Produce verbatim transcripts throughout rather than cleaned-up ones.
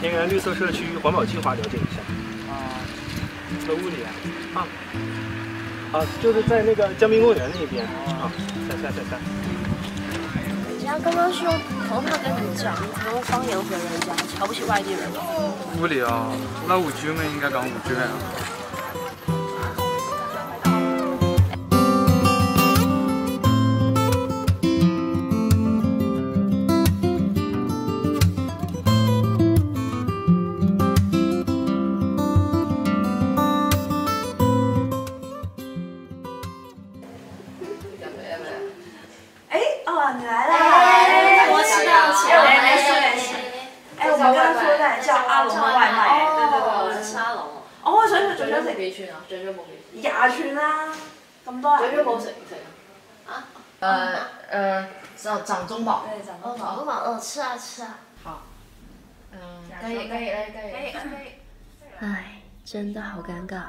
田园绿色社区环保计划了解一下。啊，在屋里啊？啊，啊，就是在那个江滨公园那边啊。在在在在。人家刚刚是用普通话跟你讲，你怎么用方言回人家？瞧不起外地人吗？屋里啊，那吴语嘛，应该讲吴语啊。 哎，哦，你来了。哎，我吃到了，哎，我们来吃，来吃。哎，我们刚刚说在叫阿龙的外卖，哎，对对对，哦，我吃阿龙。哦，我转转转转转转不必去了，转转不必去。也去啦，咁多人。转转冇食唔食啊？啊？呃呃，掌掌中宝。对，掌哦，掌中宝，哦，吃啊吃啊。好，嗯，可以可以可以可以。唉，真的好尴尬。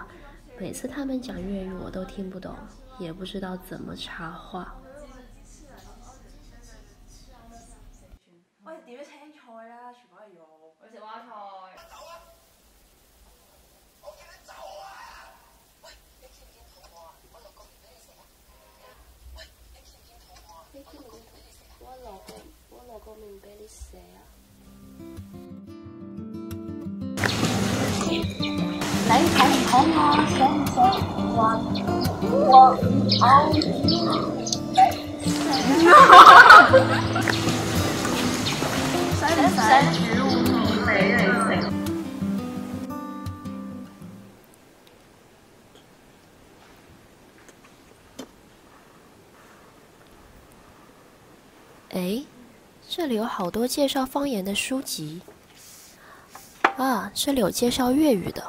每次他们讲粤语，我都听不懂，也不知道怎么插话。喂，點樣青菜啦？全部係肉。我食娃菜。我落个我落个面俾你食啊！你睇唔睇我？想唔想我？我我使唔使煮碗面俾你食？ 哎，这里有好多介绍方言的书籍啊！这里有介绍粤语的。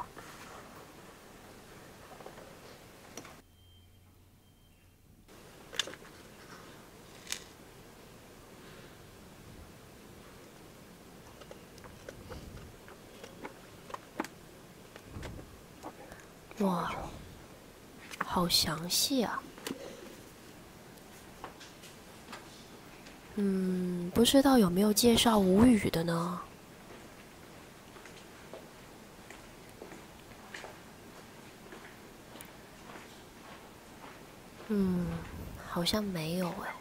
哇，好详细啊！嗯，不知道有没有介绍吴语的呢？嗯，好像没有哎。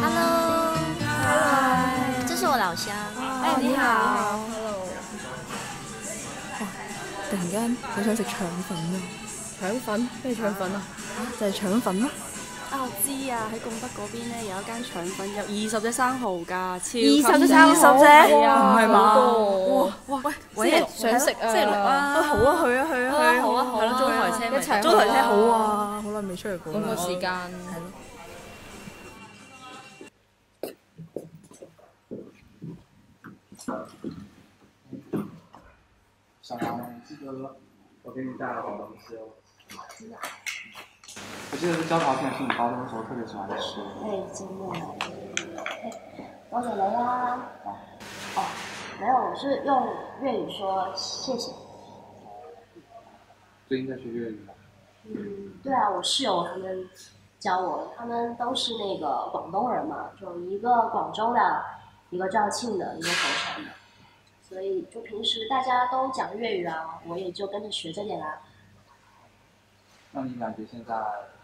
Hello，Hello，这是我老乡。哎，你好。 突然間好想食腸粉啊！腸粉？咩腸粉啊？就係腸粉咯。啊，我知啊，喺拱北嗰邊咧有一間腸粉，有二十隻生蠔㗎，超二十隻生蠔係啊，唔係嘛好多。哇哇，喂，想食啊！星期六啊，好啊，去啊去啊去啊，好啊好啊係咯，租台車咪一齊去啊好啊，好耐未出去過啦。咁個時間。小杨，记得我给你带了好东西哦。我记得是焦桃片，是你高中的时候特别喜欢吃。哎，真的，多谢你啦。哦，没有，我是用粤语说谢谢。最近在学粤语吗？嗯，对啊，我室友他们教我，他们都是那个广东人嘛，就一个广州的，一个肇庆的，一个佛山的，所以就平时大家都讲粤语啊，我也就跟着学着点啦。那你感觉现在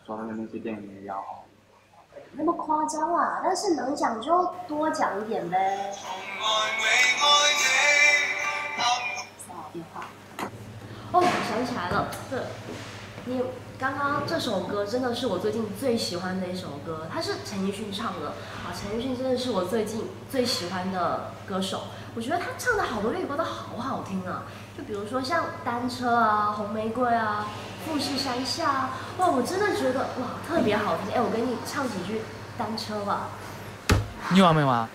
手上的那些电影也一样好？那么夸张啊，但是能讲就多讲一点呗。打电话。哦，想起来了，对，你刚刚这首歌真的是我最近最喜欢的一首歌，它是陈奕迅唱的啊，陈奕迅真的是我最近最喜欢的歌手，我觉得他唱的好多粤语歌都好好听啊。 就比如说像单车啊、红玫瑰啊、富士山下啊，哇，我真的觉得哇特别好听。哎，我给你唱几句单车吧。你完没完？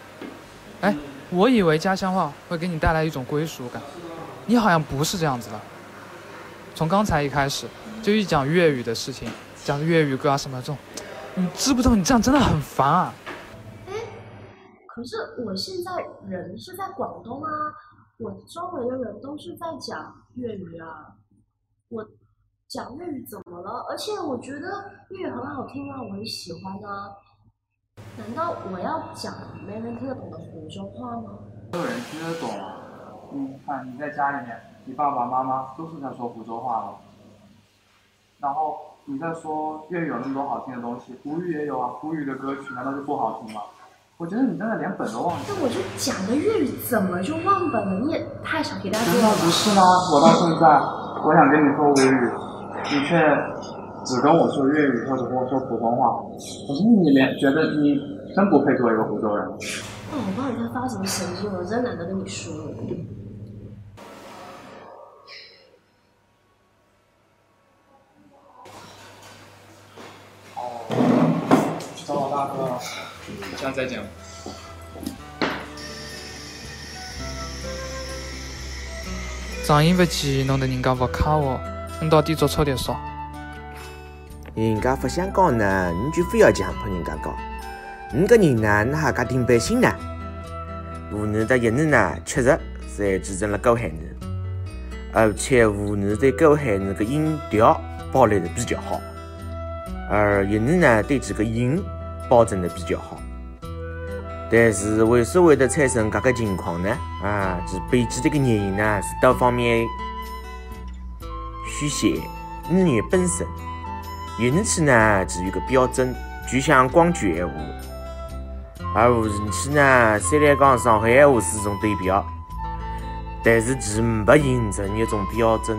哎，我以为家乡话会给你带来一种归属感，你好像不是这样子的。从刚才一开始就一讲粤语的事情，讲粤语歌啊什么这种，你知不知道你这样真的很烦啊？哎，可是我现在人是在广东啊，我周围的人都是在讲粤语啊，我讲粤语怎么了？而且我觉得粤语很好听啊，我很喜欢啊。难道我要讲没人听得懂的湖州话吗？没有人听得懂啊。你看你在家里面，你爸爸妈妈都是在说湖州话的，然后你在说粤语有那么多好听的东西，吴语也有啊，吴语的歌曲难道就不好听吗？我觉得你真的连本都忘记了。那我就讲的粤语怎么就忘本了？你也太小题大做真的了吧。不是吗？我到现在，我想跟你说吴语，你却只跟我说粤语或者跟我说普通话。可是你连觉得你真不配做一个湖州人。哦，我不知道你在发什么神经，我真懒得跟你说了。哦，去找老大哥了。下次再见。仗义勿义，弄得人家勿开哦，侬到底做错点啥？人家勿想讲呢，侬就非要强迫人家讲。侬个人呢，哪哈介顶背心呢？吴语搭粤语呢，确实侪继承了古汉语，而且吴语对古汉语个音调保留得比较好，而粤语呢，对搿个音保存得比较好。但是为啥会得产生搿个情况呢？啊，其背后个原因呢，是多方面。首先，语言本身，粤语区呢，只有个标准，就像广州闲话。而吴语区呢，虽然讲上海闲话是种对标，但是其没形成一种标准。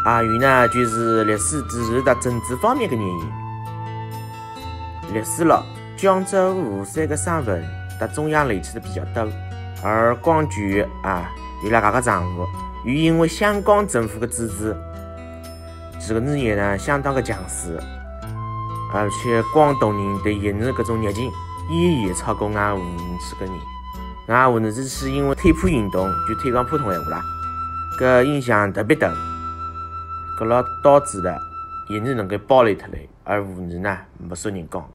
还有呢，就是历史、地理搭政治方面个原因。历史咯，江浙沪三个省份搭中央联系得比较多，而广州啊，伊拉搿个场合，又因为香港政府个支持，搿个语言呢相当个强势，而且广东人对粤语搿种热情，远远超过俺吴语区个人。俺吴语区是因为推普运动就推广普通闲话啦，搿影响特别大，搿老导致了粤语能够保留下来，而吴语呢，没啥人讲。